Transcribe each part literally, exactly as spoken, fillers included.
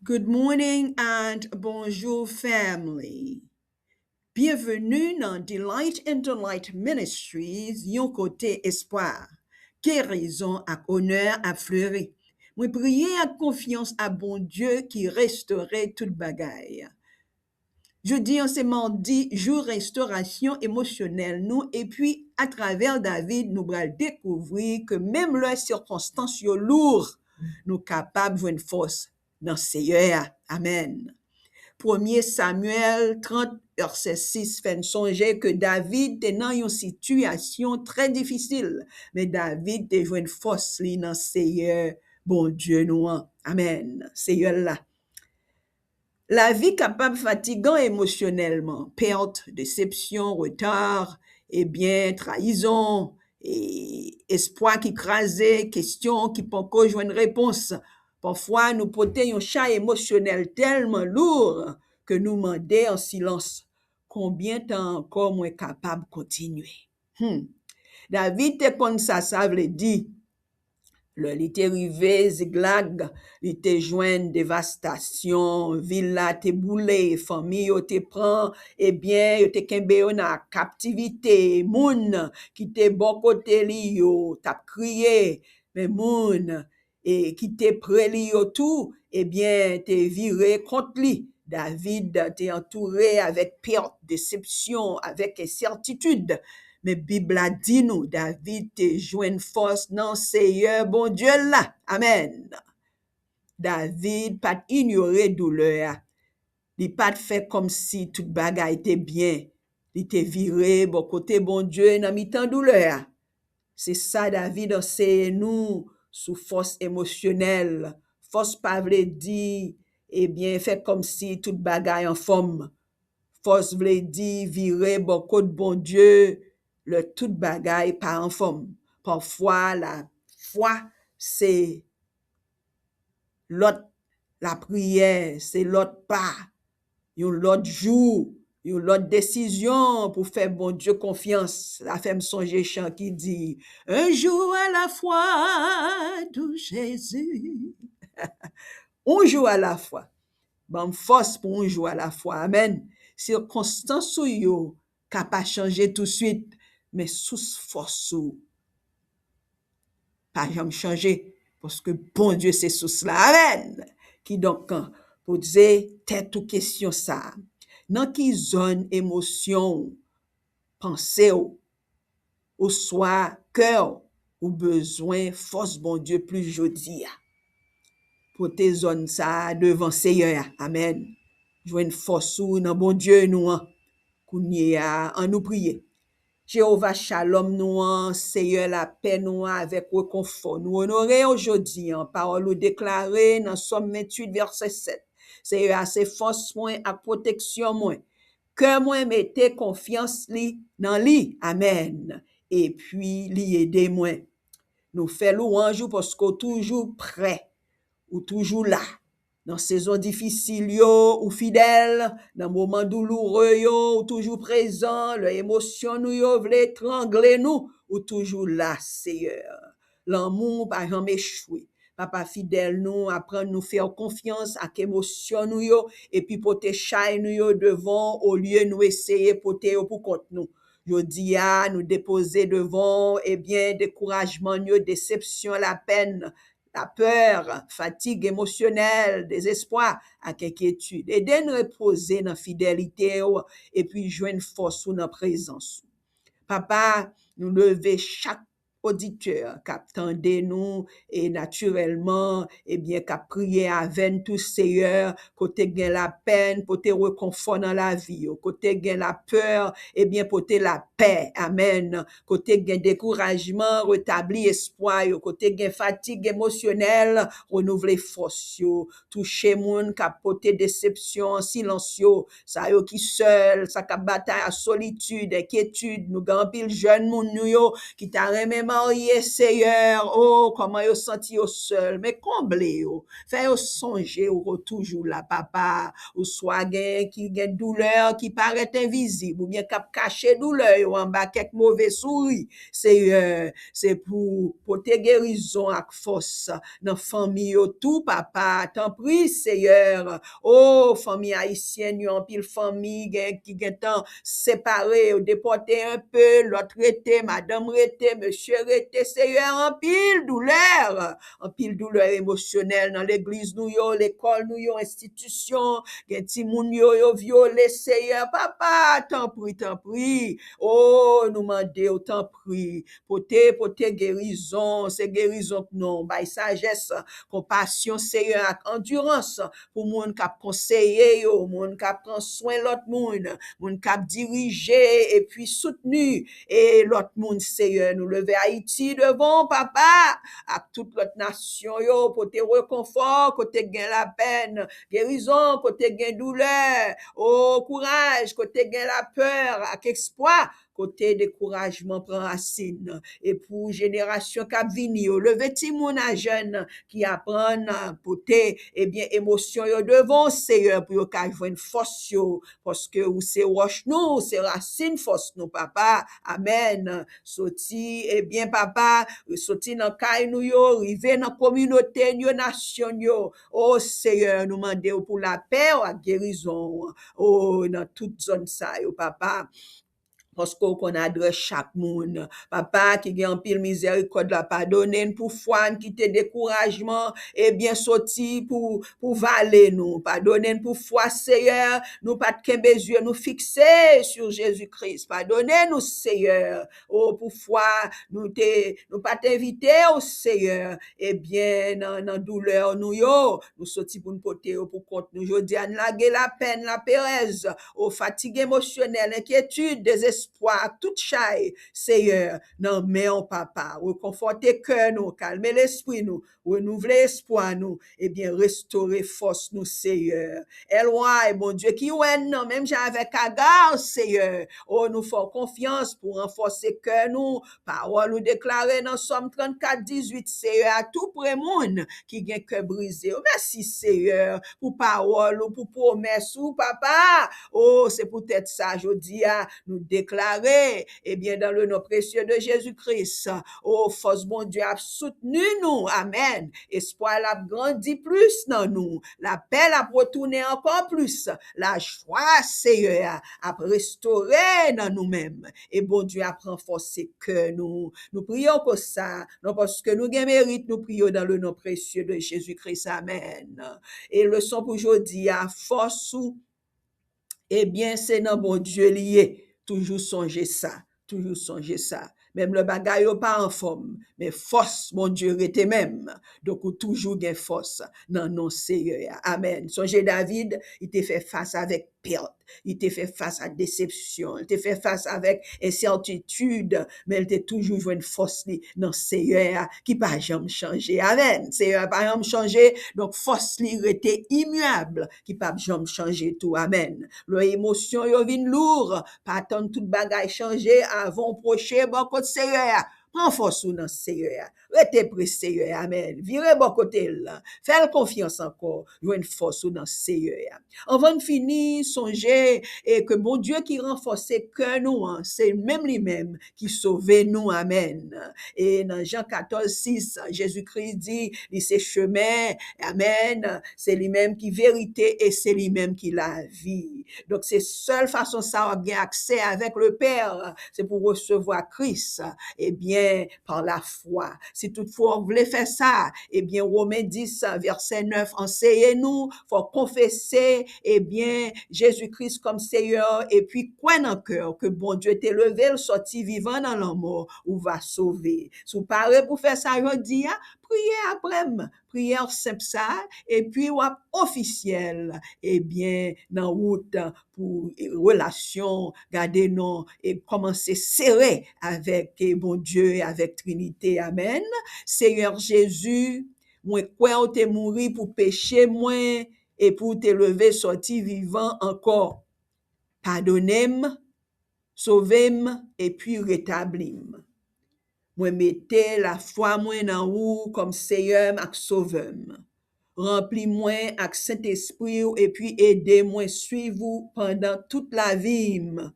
Good morning and bonjour, family. Byenveni nan Delight in the Light Ministries, yon kote espwa, gerizon ak onè ap fleri. Mwen priye ak konfyans a Bondye ki restore tout bagay. Jodi an se madi, jou restorasyon emosyonèl nou, epi atravè David, nou pral dekouvri ke menm lè sikonstans yo lou, nou kapab jwenn fòs nan Seyè a. Amèn. Premye Samyèl trant, vèsè sis, fè n sonje ke David te nan yon sitiyasyon trè difisil, men David te jwenn fòs li nan Seyè Bondye nou an. Amèn. Seyè la. Lavi kapab fatigan emosyonèlman. Pèt, desepsyon, reta, ebyen, trayizon, e espwa ki kraze, kesyon ki poko jwenn repons. Pafwa, nou pote yon chay emosyonèl tèlman lou ke nou mande an silans, "Konbyen tan ankò mwen kapab kontinye?" Hmm. David te konn sa sa vle di. Lè li te rive Ziklag, li te jwenn devastasyon, vil la te boule, fanmi yo te pran, ebyen, yo te kenbe yo nan kaptivite. Moun ki te bò kote li yo t ap kriye, men moun e ki te pre li yo tou, ebyen, te vire kont li. David te antoure avèk pèt, desepsyon, avèk ensètitid. Men Bib la di nou, David te jwenn fòs nan Seyè Bondye l la. Amèn. David pa t inyore doulè a. Li pa t fè kòmsi tout bagay te byen. Li te vire bò kote Bondye nan mitan doulè a. Se sa David anseye nou sou fòs emosyonèl. Fòs pa vle di, ebyen, fè kòmsi tout bagay anfòm. Fòs vle di vire bò kot Bondye lè tout bagay pa anfòm. Pafwa, lafwa se lòt lapriyè, se lòt pa, yon lòt jou, yon lòt desizyon pou fè Bondye konfyans. Sa fè m sonje chan ki di, "Un jour à la fois, doux Jésus." Un jour à la fois. Ban m fòs pou un jour à la fois. Amèn. Sikonstans ou yo ka pa chanje touswit, men sous fòs ou pa janm chanje, paske Bondye se sous la. Amèn. Kidonk, poze tèt ou kesyon sa a. Nan ki zòn emosyon w, panse w, oswa kè w, ou bezwen fòs Bondye plis jodi a? Pote zòn sa a devan Seyè a. Amèn. Jwenn fòs ou nan Bondye nou an. Kounye a, ann nou priye. Jewova Shalom nou an, Seyè lapè nou an, avèk rekonfò, nou onore w jodi an. Pawòl ou deklare nan Sòm venntuit, vèsè sèt, "Seyè a se fòs mwen ak pwoteksyon mwen. Kè mwen mete konfyans li nan li." Amèn. Epi li ede mwen. Nou fè lwanj ou paske w toujou prè. Ou toujou la. Nan sezon difisil yo, ou fidèl. Nan moman douloure yo, ou toujou prezan. Lè emosyon nou yo vle trangle nou, ou toujou la, Seyè. Lanmou w pa janm echwe. Papa fidèl nou, aprann nou fè w konfyans ak emosyon nou yo, epi pote chay nou yo devan w, olye nou eseye pote yo pou kont nou. Jodi a, nou depoze devan w, ebyen, dekourajman n yo, desepsyon, lapèn, lapè, fatig emosyonèl, dezespwa ak enkyetid. Ede n repoze nan fidelite w epi jwenn fòs ou nan prezans ou. Papa, nou leve chak oditè k ap tande nou e natirèlman, ebyen, k ap priye avè n tou, Seyè, kote gen lapèn, pote rekonfò nan lavi yo, kote gen lapè, ebyen, pote lapè, amèn, kote gen dekourajman, retabli espwa yo, kote gen fatig emosyonèl, renouvle fòs yo, touche moun k ap pote desepsyon an silans yo, sa yo ki sèl, sa k ap batay ak solitid, enkyetid, nou gen anpil jèn moun nou yo ki ta renmen marye, Seyè, o, kòman yo santi yo sèl, men konble yo, fè yo sonje ou toujou la, papa. Oswa gen ki gen doulè ki parèt envizib, oubyen k ap kache doulè yo anba kèk move souri, Seyè, se pou pote gerizon ak fòs nan fanmi yo tou, papa. Tanpri, Seyè, o, fanmi ayisyèn yo, anpil fanmi gen, ki gentan separe, yo depòte enpe, lòt rete, madanm rete, mesye rete, Seyè, anpil doulè, anpil doulè emosyonèl nan legliz nou yo, lekòl nou yo, enstitisyon, gen timoun yo, yo vyole, Seyè, papa, tanpri, tanpri, o, nou mande w, tanpri, pote, pote gerizon, se gerizon k non, bay sajès, konpasyon, Seyè, ak andirans pou moun k ap konseye yo, moun k ap pran swen lòt moun, moun k ap dirije epi soutni e lòt moun, Seyè. Nou leve Ayiti devan w, papa, ak tout lòt nasyon yo, pote rekonfò kote k gen lapèn, gerizon kote k gen doulè, o, kouraj kote k gen lapè ak espwa, kote dekourajman pran rasin. E pou jenerasyon k ap vini yo, leve timoun a jèn ki aprann pote, ebyen, emosyon yo devan w, Seyè, pou yo ka jwenn fòs yo, paske ou se wòch nou, ou se rasin fòs nou, papa. Amèn. Soti, ebyen, papa, soti nan kay nou yo, rive nan kominote n yo, nasyon n yo. O Seyè, nou mande w pou lapè w ak gerizon w, o, nan tout zòn sa yo, papa. Paske w konn adrès chak moun. Papa ki gen anpil mizèrikòd la, padone n pou fwa n kite dekourajman, ebyen, soti pou, pou vale nou. Padone n pou fwa, Seyè, nou pa t kenbe zye nou fikse sou Jezi Kris. Padone nou, Seyè, o, pou fwa nou te, nou pa t envite w, Seyè, ebyen, nan, nan doulè nou yo, nou soti pou n pote yo pou kont nou. Jodi a, n lage lapèn, laperèz, o, fatig emosyonèl, enkyetid, dezespwa, ak tout chay, Seyè, nan men w, papa. Rekonfòte kè nou, kalme lespri nou, renouvle espwa nou, ebyen, restore fòs nou, Seyè. Èl Wa, Bondye ki wè n nan, menm jan avèk Aga, Seyè, o, nou fè w konfyans pou ranfòse kè nou, pawòl ou deklare nan Sòm trannkat dizuit, Seyè, a tou pre moun ki gen kè brize yo. Mèsi, Seyè, pou pawòl ou, pou pwomès ou, papa. O, se poutèt sa, jodi a, nou deklare, ebyen, dans le nom précieux de Jésus-Christ, o, fòs Bondye ap soutni nou. Amèn. Espwa l ap grandi plis nan nou. Lapè l ap retounen ankò plis. Lajwa, Seyè a, ap restore nan nou menm. E Bondye ap ranfòse kè nou. Nou priye w konsa, non paske nou gen merit, nou priye w dans le nom précieux de Jésus-Christ. Amèn. E leson pou jodi a, fòs ou, ebyen, se nan Bondye li ye. Toujou sonje sa. Toujou sonje sa. Menm lè bagay yo pa anfòm, men fòs Bondye rete menm. Donk, ou toujou gen fòs nan non Seyè a. Amèn. Sonje David, li te fè fas avèk pèt. Li te fè fas a desepsyon. Li te fè fas avèk ensètitid, men li te toujou jwenn fòs li nan Seyè a, ki pa janm chanje. Amèn. Seyè a pa janm chanje, donk fòs li rete imyab, ki p ap janm chanje tou. Amèn. Lè emosyon yo vin lou, pa tann tout bagay chanje avan w pwoche bò kot Seyè a. Pran fòs ou nan Seyè a. Rete pre Seyè a. Amèn. Vire bò kote l. Fè l konfyans ankò. Jwenn fòs ou nan Seyè a. Anvan n fini, sonje, e, ke Bondye ki ranfòse kè nou an, se menm li menm ki sove nou. Amèn. E nan Jan katòz sis, Jezikri di, li se chemen, amèn, se li menm ki verite e se li menm ki lavi. Donk, se sèl fason sa w ap gen aksè avèk Lepè, se pou w resevwa Kris, ebyen, pa lafwa. Si toutfwa w vle fè sa, ebyen, Women dis, vèsè nèf anseye nou, fò w konfese, ebyen, Jezi Kris kòm Seyè, epi kwè nan kè w ke Bondye te leve l sòti vivan nan lanmò, ou va sove. Si w pare pou fè sa jodi a, priye apre m. Priyè senp sa, epi w ap ofisyèl, ebyen, nan wout pou relasyon, gade non, e kòmanse sere avèk, e, Bondye, avèk Trinite. Amèn. Seyè Jezi, mwen kwè w te mouri pou peche mwen, epi w te leve sòti vivan ankò. Padone m, sove m, epi retabli m. Mwen mete lafwa mwen nan ou kòm Seyè m ak Sovè m. Ranpli mwen ak Sentespri w epi ede mwen swiv ou pandan tout lavi m.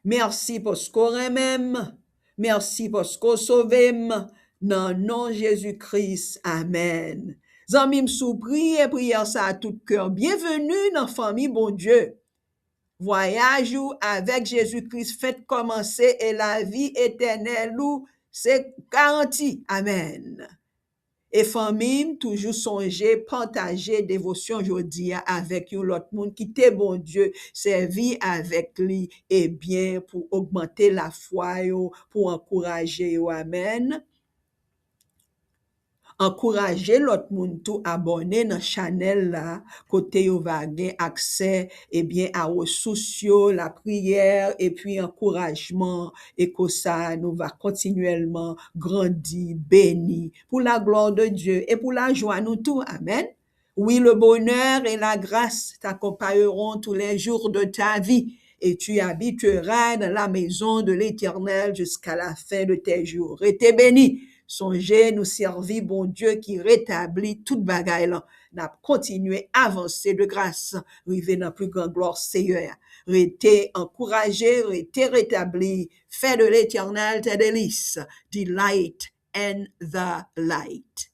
Mèsi paske w renmen m. Mèsi paske w sove m. Nan non Jezi Kris, amèn. Zanmi m, si w priye priyè sa a tout kè, byenveni nan fanmi Bondye. Vwayaj ou avèk Jezi Kris fenk kòmanse e lavi etènèl ou se garanti. Amèn. E fanmi m, toujou sonje pataje devosyon jodi a avèk yon lòt moun. Kite Bondye sèvi avèk li, ebyen, pou ogmante lafwa yo, pou ankouraje yo. Amèn. Ankouraje lòt moun tou abòne nan chanèl la, kote yo va gen aksè, ebyen, a resous yo, lapriyè, epi ankourajman. E konsa, nou va kontinyèlman grandi, beni, pour la gloire de Dieu et pour la joie nou tou. Amèn. Oui, le bonheur et la grâce t'accompagneront tous les jours de ta vie, et tu habiteras dans la maison de l'Éternel jusqu'à la fin de tes jours. Rete beni. Sonje, nou sèvi Bondye ki retabli tout bagay lan. N ap kontinye avanse de gras, rive nan pli gran glwa Seyè a. Rete ankouraje, rete retabli. Fais de l'Éternel tes délices. Delight in the light.